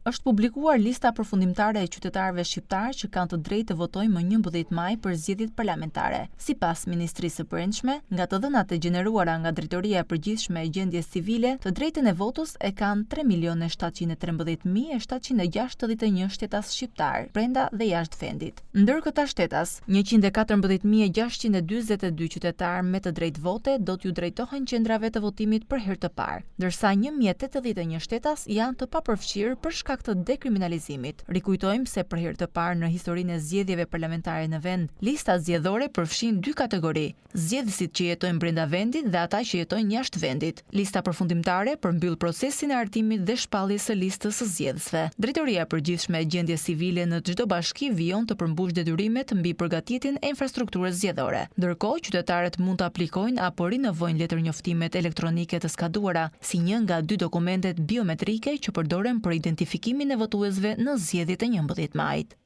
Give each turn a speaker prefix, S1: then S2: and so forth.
S1: Është publikuar lista përfundimtare e qytetarëve shqiptarë që kanë të drejtë të votojnë më 11 maj për zgjedhjet parlamentare. Sipas Ministrisë së Brendshme, nga të dhënat e gjeneruara nga Drejtoria e Përgjithshme e Gjendjes Civile, të drejtën e votës e kanë 3 milionë e 713 mijë e 761 shtetas shqiptarë, brenda dhe jashtë vendit. Ndër këta shtetas, 114.642 qytetarë me të drejtë vote do t'ju drejtohen qendrave të votimit për herë të parë, ndërsa 1081 shtetas janë të papërfshirë për shkak të dekriminalizimit. Rikujtojmë se për herë të parë në historinë e zgjedhjeve parlamentare në vend, lista zgjedhore përfshin dy kategori: zgjedhësit që jetojnë brenda vendit dhe ata që jetojnë jashtë vendit. Lista përfundimtare përmbyll procesin e hartimit dhe shpalljes së listës së zgjedhësve. Drejtoria e Përgjithshme e Gjendjes Civile në çdo bashki vijon të përmbushë detyrimet mbi përgatitjen e infrastrukturës zgjedhore. Ndërkohë, qytetarët mund të aplikojnë apo rinovojnë letërnjoftimet elektronike të skaduara, si një nga dy dokumentet biometrike që përdoren për identifikimin e votuesve në zgjedhjet e 11 majit.